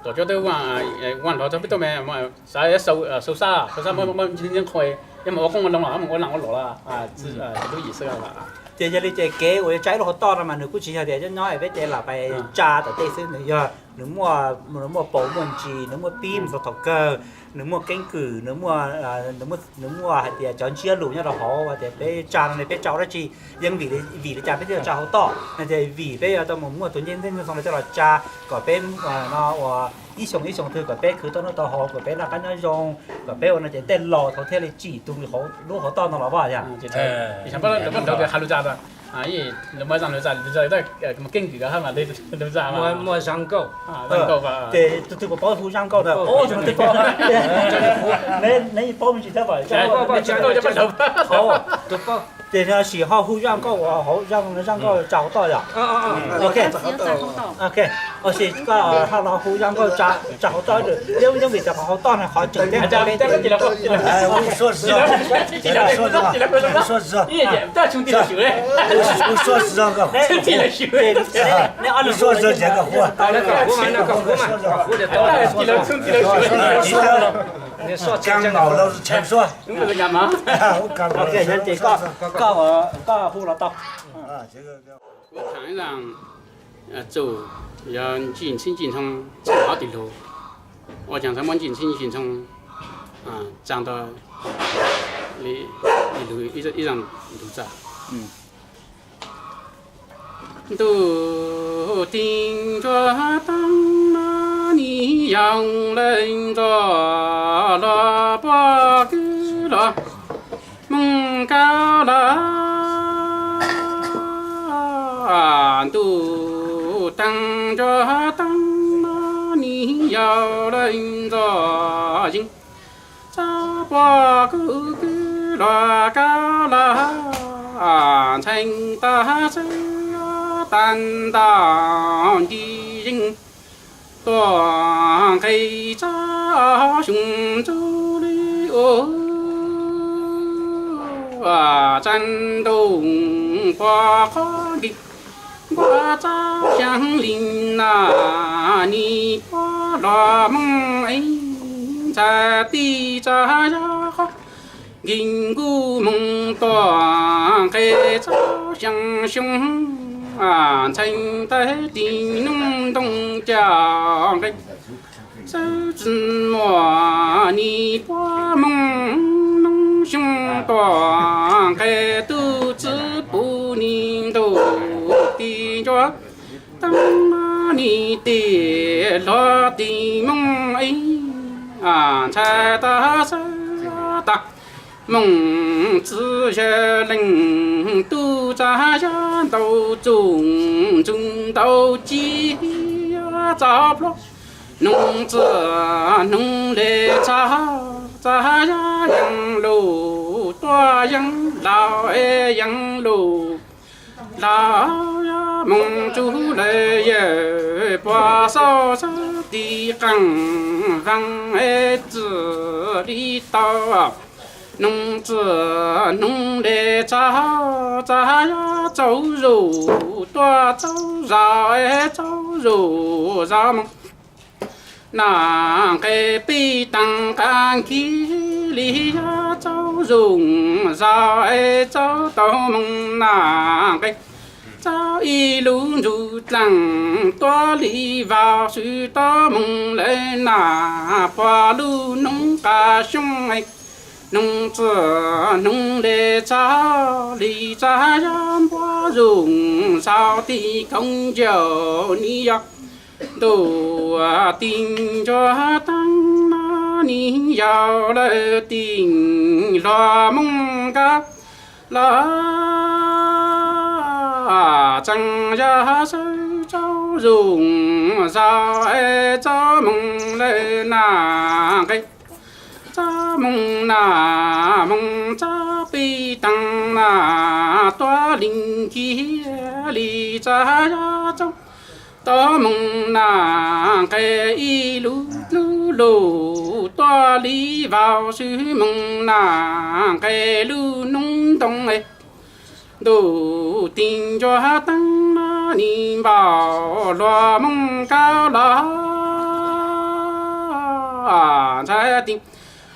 Tuam cov twb ua nrov txog peb tuaj me xav xaw xav xav muab ncej ncej qhua, yog mus ua qoob ua loo los mus ua laam ua luam los lub yim xwb. Ces yog li ces kev uas yuav tsa ib lub hauv toj no mas nws kuj tsis yog tias nyob nyob es peb ces lam pais tsa tom tej xwb, nws yog nws muaj, nws muaj paus muaj ntsis, nws muaj pib mus txog thaum kawg, nws muaj keeb kwm, nws muaj, nws muaj hais tias cov ntsiab lus nyob rau hauv hais tias peb tsa no ne peb tsa ua dab tsi, yeej vim, vim li cas peb thiaj tsa hauv toj no ces vim peb yuav tau mus muaj tus ncej ntxheb ncej ntxoo no coj los tsa kom peb no ua ib xyoos ib xyoos twg kom peb khwv tau noj tau haus, kom peb noj qab nyob zoo, kom peb ua no ces tej laus thaum thiaj li tsim tus lub hauv toj no los vaj yom. Keeb kwm muaj zaj nkauj. Ces tus twg puas paub hu zaj nkauj ntawd? Neb yeej paub me ntsis thiab. Ces sim ho hu zaj nkauj uas hauv zaj nkauj tsa hauv toj yom. Ok, koj ho los hu zaj nkauj tsa hauv toj, yeej vim tias qhov hauv toj no qhov tseem ceeb. Koj hu los tau. Kuv tham ib zaug, Txuj yog ntsij ntxhib ntsij ntxhoo txuj ob tis lug, ua caag txhad muab ntsij ntxhib ntsij ntxhoo tsaa tau li lug ib zaaj ntug txaj. Ntuj tig ntsuag taab no nis yog leej ntxawg los puag kwv los moog kav lawm. Ntuj tig ntsuag taab no nis yog leej ntxawg yeej txawb puag kwv kwv los kav lawm. Ntxhee tag xwb tag ntaag nci yeej tuaj nqe txag xyoo ntxuv li ua tsaaj ntuj puag qhov nkeeg nkuaj txag xyaa li na nis puab los moog ib ntxhais tij txag yog qhov nkeeg nkuj moog tuaj nqe txag xyaa xyoo ntxhee tag tig noog ntoo ca nqe xwb tsi muaj nis puab moog noog xyoo tuaj nqe tub txwv puv nis ntuj tig ntsuag taab nis tig luag tig moog ib ntxhais tag xwb tag moog txwv yawg leej tub txag yog ntau txuj ntxug ntau ci txaus pluag noog txwv noog le txag txag yog yeej lug tuaj yeej laus es yeej lug laus yog moog txug le yawg puag xauj xawb tig qeej veej es txwv li tau noog txwv noog le txag txag yog txaus zuj tuaj txaus zaus es txaus zuj zaus moog na nqe peb taag qab nkiv li yog txaus zuj zaus es txaus tau moog na nqe txaus ib lub ntxuj dlaaj tuab li vaus xwb tau moog le na puag lub noob qab xyoob noog txwv noog le txag li txag yog npuab zuj zaus tig koom ncaus nis yog ntuj tig ntsuag taab no nis yog lawv tig luag moog kav lawm. Txeeg yog xwb txaus zuj zaus es txaus moog le na nqe txaus moog na moog txaus peb taag na tuab li nkiv li txag yog txaus tau moog na nqe ib lub lub lug tuab li vaus xwb moog na nqe lub noob ntoo es ntuj tig ntsuag taab no nis npaum luag moog kav lawm. Ntxhais tig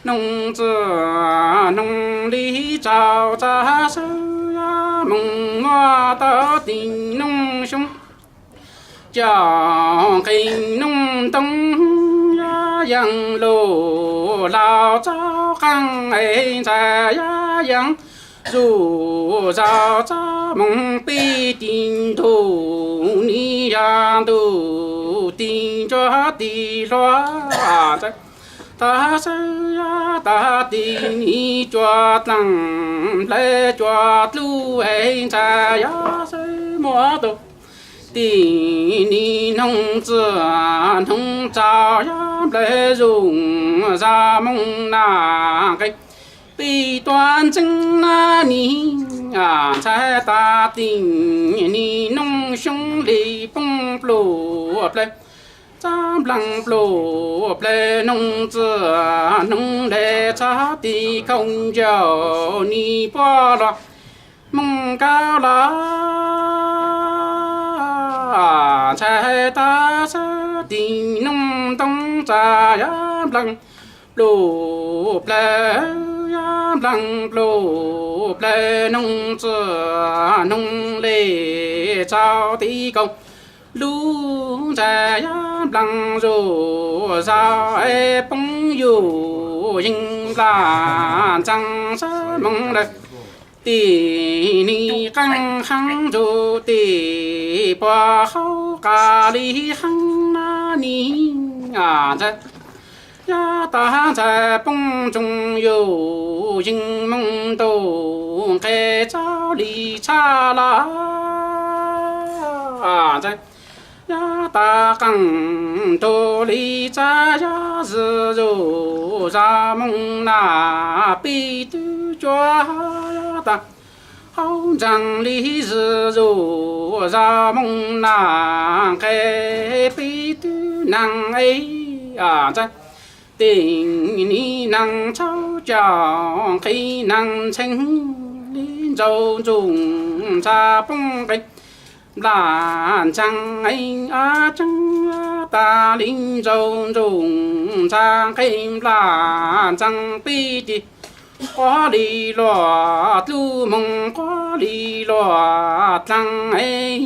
noog txwv noog li txaus txag xwb moog muab tau tig noog xyoob coj nqe noog ntoo yog yeej lug laus txaus qeej es ntxhais yog yeej zuj zaus txaus moog peb tig ntuj nis yog ntuj tig ntsuag tig luag txawv tag xwb yog tag tig nis cua dlaaj nplawg cua dlub es ntxhais yog xwb muab tau tig nis noog txwv noog txaus yog nplawg zuj zaus moog na nqe peb tuab ntxeev na nis ntxhais tag tig nis noog xyoob li poob pluj plawg txaus npleeg pluj plawg noog txwv noog le txaus tig koom ncaus nis puab luag moog kav lawm. Ntxhais tag xwb tig noog ntoo txaus yog npleeg pluj plawg yog npleeg pluj plawg noog txwv noog le txaus tig koom Lub ntxaij yaj nplas zuj zus es poob yuj yees nplas ntxeev sab moos lawm. Tim ni qeej heev ntug tim puag hauv qab li heev na ni ntxaij. Yaj tas ntxaij poob ntsoog yuj yees moos ntuj nqes txaus li tshaj laj ntxaij. Yaj tas qeej ntug li txaij yaj zuj zus zaj moos na pib twb cuag yaj tas hauv ntxeev li zuj zus zaj moos na nqes pib twb neeg ntxaij. Tim ni neeg txhaub caum nqi neeg ntxhee li ntsaus ntsoog ntxhab poob nqi nplas ntxeev a tseeb tas li ntsaus ntsoog ntxhab nqi nplas ntxeev pib ti quaj li luag dlub moos quaj li luag dlaag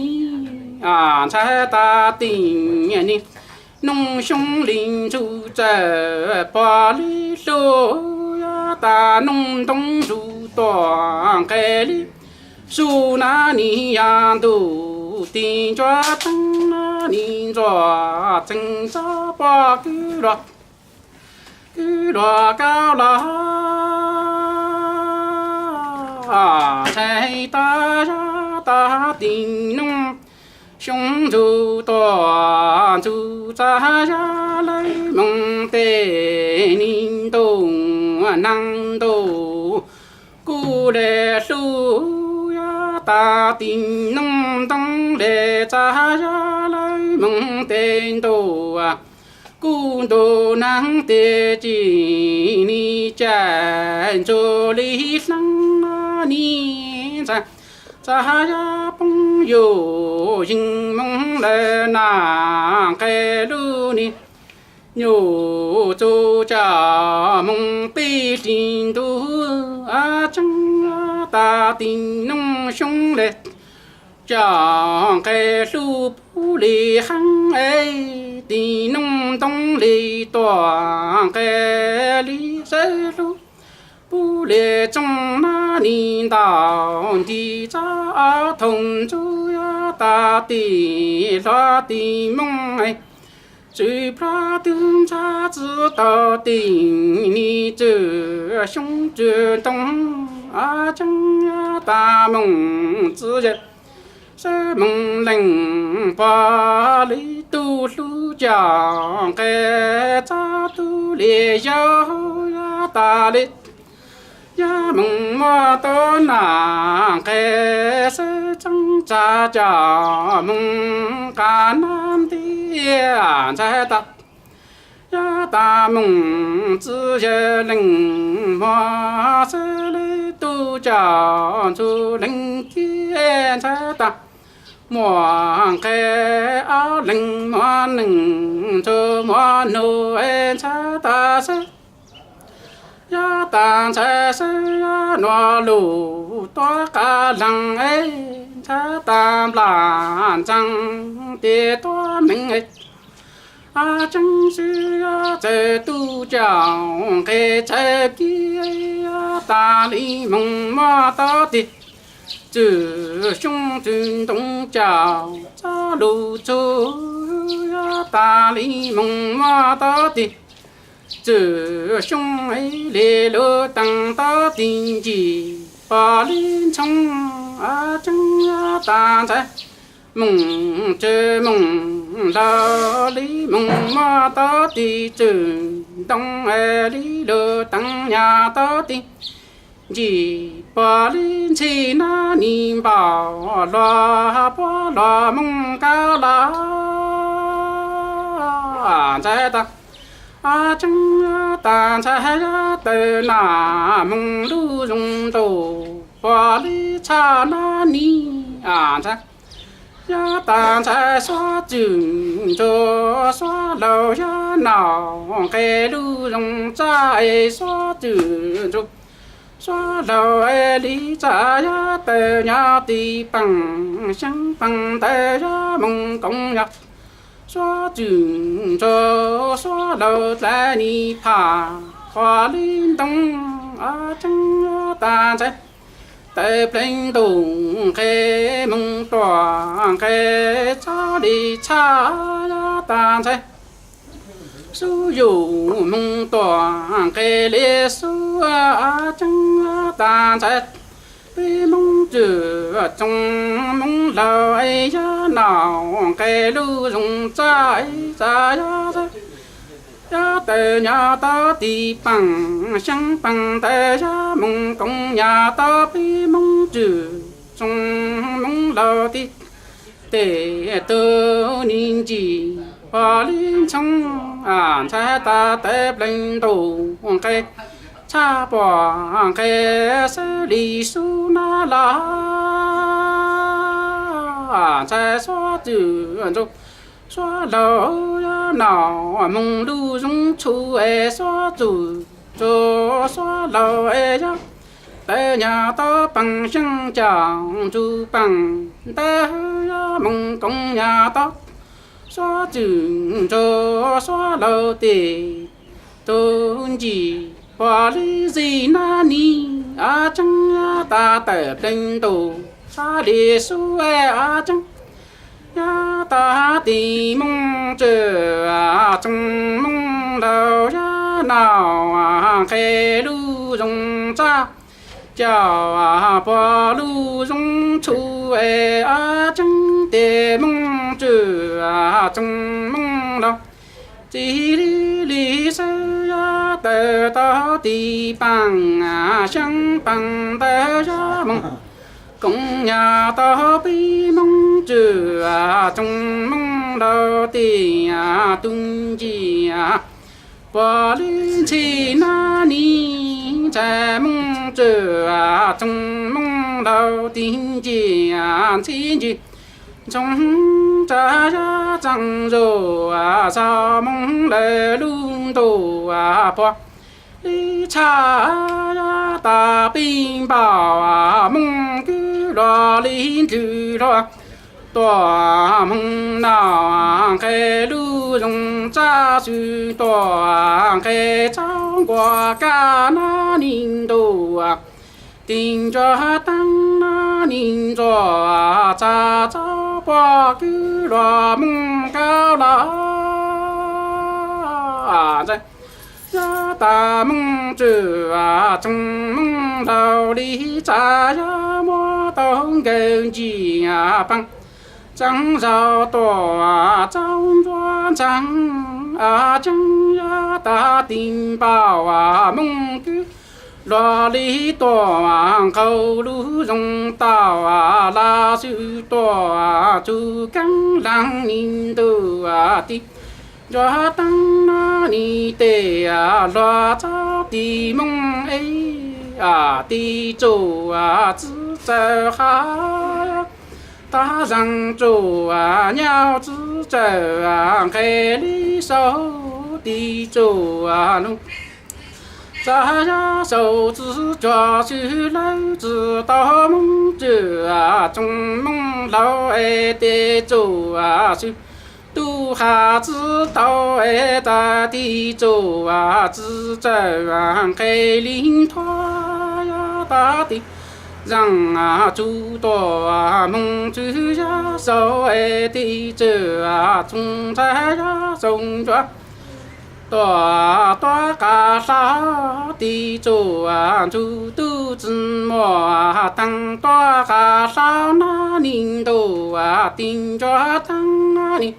ntxhab tas tim ni noog xyoob li ntxhub txawm pog li hlub yaj tas noog ntoo ntsuj tuaj nqes li su na ni yaj ntuj tim ncuav teeb na ni ntxuaj txeeg txob pog kwv luag kwv luag kaub los txhais tas yaj tas tim noog xyoob ntxhub tuaj ntxhub txhab yaj lawv moog tes ni ntuj neeg ntuj kuj le hlub yaj tas tim noog ntoo le txhab yaj lawv moog tes ntuj kuj ntuj neeg tes tsis ni caij ntsuj li hleev na ni ntxhais. Txhab yaj poob yuj yees moos lawm na nqes lub ni nyuj txuj caum moos pib hli ntuj a tseeb tas tim noog xyoob le caum nqes hlub pub li heev es tim noog ntoo li tuaj nqes li sawv hlub pub li tsooj na ni ntaus nti txab ob thooj ntxub yaj tas tim hluas tim moos es txwm plab twg ntxhab txwv tau tim ni txwm xyoob txwm ntoo a tseeb yaj tas moos txwv yawg sawv moos leej pog li tub hlub caum nqes txab tub li yau yaj tas li yaj moos muaj tau na nqes sawv txeeb txag caum moos qab nab ntiaj ntxhais tas yaj tas moos txwv yawg leej muag sawv li tub caum ntxhub leej ciaj ntxhais tas muaj nqes ob leeg muaj neej ntxhub muaj nug ntxhais tas sawv yaj tas ntxhais sawv yaj nuav lug tuab qab leeg es ntxhais tas nplas ntxeev tes tuab meej es a tseeb sawv yaj txawm tub caum nqes txawm kiv yaj tas li moos muaj tau tig txwm xyoob txwm ntoo caum txab lug txug yaj tas li moos muaj tau tig txwm xyoob li lug teev tau tig ncig pog li ntxhoo a tseeb yaj tas ntxhais moos txwm moos laug li moos muaj tau tig txwm ntoo li lug teev nyaj tau tig ncig pog li ntxhi na ni npaum luag puab luag moog kaub los ntxhais tas a tseeb tas ntxhais yaj tawm na moog lub zoo ntuj pog li txhaj na ni ntxhais yaj tas ntxhais xuab txwm ntxhua xuab laug yaj naum nqes lub zoo txaj es xuab txwm ntxhua xuab laug es li txaj yaj tawv nyob tim peem xyeeb peem ntawd yog moog koom yog suav txwm ntsuag suav laug dlawb nis phaj qhuav li ntoo a tseeb tag ntxhais. Tawv pleev ntuj nqes moog tuam nqes txhob li tshaj tag ntxhais. Sub yum moog tuam nqes li sub a tseeb tag ntxhais. Peb Moob Tswv tsoom Moob laug es yog naum nqes lub zoo txaj es txaj yog txaj. Yog tawv nyob tau tim peem xyeeb peem ntawd yog moog koom nyam tau peb Moob Tswv tsoom Moob laug tim tes tug nis ntsis pom li ntxhoo ntxhais tas tawv pleev ntuj nqes tshaj pom nqes xwb li sub na los ntxhais suav txwm ntsuag suav laug yog naum moog lub zoo txhuv es suav txwm ntsuag suav laug es yog tawv nyam tau peem xyeeb caum ntsuj peem ntawd yog moog koom nyam tau suav txwm ntsuag suav laug tim tug ntsis pom li zim nab nis a tseeb tas tawv pleev ntuj txhob li sub a tseeb. Yog tas tim Moob Tswv tsoom Moob laug yog naum nqes lub zoo txaj caum pom lub zoo txhuv es a tseeb tes Moob Tswv tsoom Moob laug txij li li xwb yog tawv tau tim peem xyeeb peem ntawd yog moog koom nyam tau peb Moob Tswv tsoom Moob laug tim tug ntsis pom li ntxhi nab nis ntxhais Moob Tswv tsoom Moob laug tim ntsis ntxhi ntsis ntxhoo tsa yog txeeg zuj xav moog lawm lub ntuj pom li tshaj yog tas peb npaum moog kwv luag li ntws luag tuam moog naum nqes lub zoo txaj xwb tuam nqes txhob nquag kab nab nis ntuj tim ntsuag teeb nab nis ntsuag txaj txhob puag kwv luag moog kab los ntxhais. Yog tas Moob Tswv tsoom Moob laug li txaj yog muab tau nkawd ntsis peem txeeg zaum tuam txaus ntsuab ntxeeg a tseeb yog tas tim npaum moog kwv luag li tuam nqaus lub zoo tau laj xwb tuam txug keeb leeg nis ntuj tim ntsuag teeb nab nis tes luag txhob tim moog es tim txuj txwv txawm hav tag zeeg txuj nyab txwv txawm nqes li saud tim txuj lug txaj yog saud txwv cuag xwb lawv txwv tau Moob Tswv tsoom Moob laug es tes txuj xwb tub hav txwv tau es tas tim txuj txwv txawm nqes li thuab yog tas tim zeeg txug tuam moog txwv yog saud es tim txwv txoov ntxhais yog saud ntsuag tuam tuab qab hlaub tim txuj ntxug tub txwv muaj teeg tuab qab hlaub nab nis ntuj tim ntsuag teeb nab nis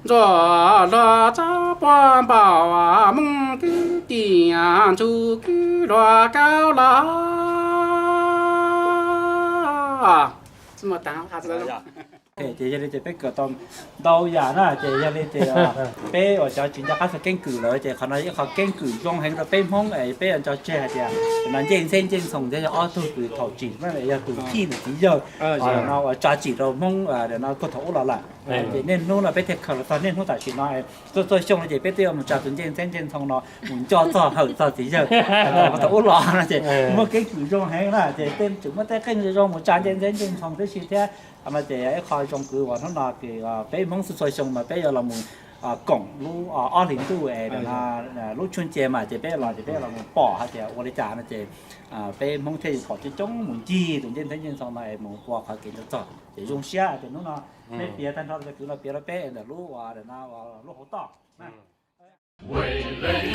ntsuag luag txhob puag npaum moog kwv tim ntxug kwv luag kaub los ces yog li ces peb kawm tau ntau yam na ces yog li ces peb uas cov tsis nco qab xav keeb kwm lawm ces qhov no yog ib qho keeb kwm zoo heev rau peb Hmoob es peb nco tseg hais tias no Ncej Ntxheb Ncej Ntxhoo thiab yog ob tug kws thaum tsim no yog tus thij nws txiv yawg no uas tso tsim rau Hmoob no puag thaum ub los lawm. Ces niaj hnub no peb thiaj khaws los txog niaj hnub tam sim no. Txhua txhua xyoo no ces peb twb yuav mus tsa tus ncej ntxheb ncej ntxhoo no mus nco txog hawm txog txiv yawg thaum ub los no ces muaj keeb kwm zoo heev na ces tej tseem muaj tej qeej zoo mus tsa ncej ntxheb ncej ntxhoo tib si thiab. No ces ib qho zoo kwv uas hnub no ces peb Hmoob txhua txhua xyoo mas peb yuav los mus koom lub ob hlis ntuj es lub tshuaj nce mas ces peb los ces peb los mus pom hais tias ua li cas no ces peb Hmoob thiaj yuav pom coob coob mus ncig tus ncej ntxheb ncej ntxhoo no es mus ua qhov kev nco txog ces zoo siab tias hnub no peb piav tag nrho cov kwv los piav rau peb ntawm lub uas lub hauv toj.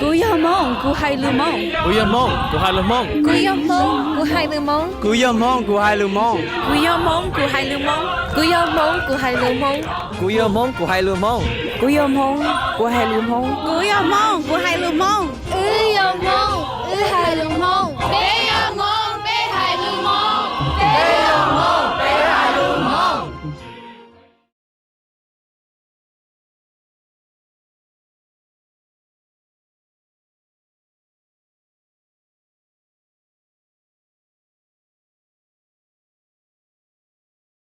Kuv yog Hmoob, kuv hais lus Hmoob. Kuv yog Hmoob, kuv hais lus Hmoob. Kuv yog Hmoob, kuv hais lus Hmoob. Kuv yog Hmoob, kuv hais lus Hmoob. Kuv yog Hmoob, kuv hais lus Hmoob. Kuv yog Hmoob, kuv hais lus Hmoob. Kuv yog Hmoob, kuv hais lus Hmoob. Kuv yog Hmoob, kuv hais lus Hmoob. Kuv yog Hmoob, kuv hais lus Hmoob. Wb yog Hmoob, wb hais lus Hmoob. Peb yog Hmoob, peb hais lus Hmoob.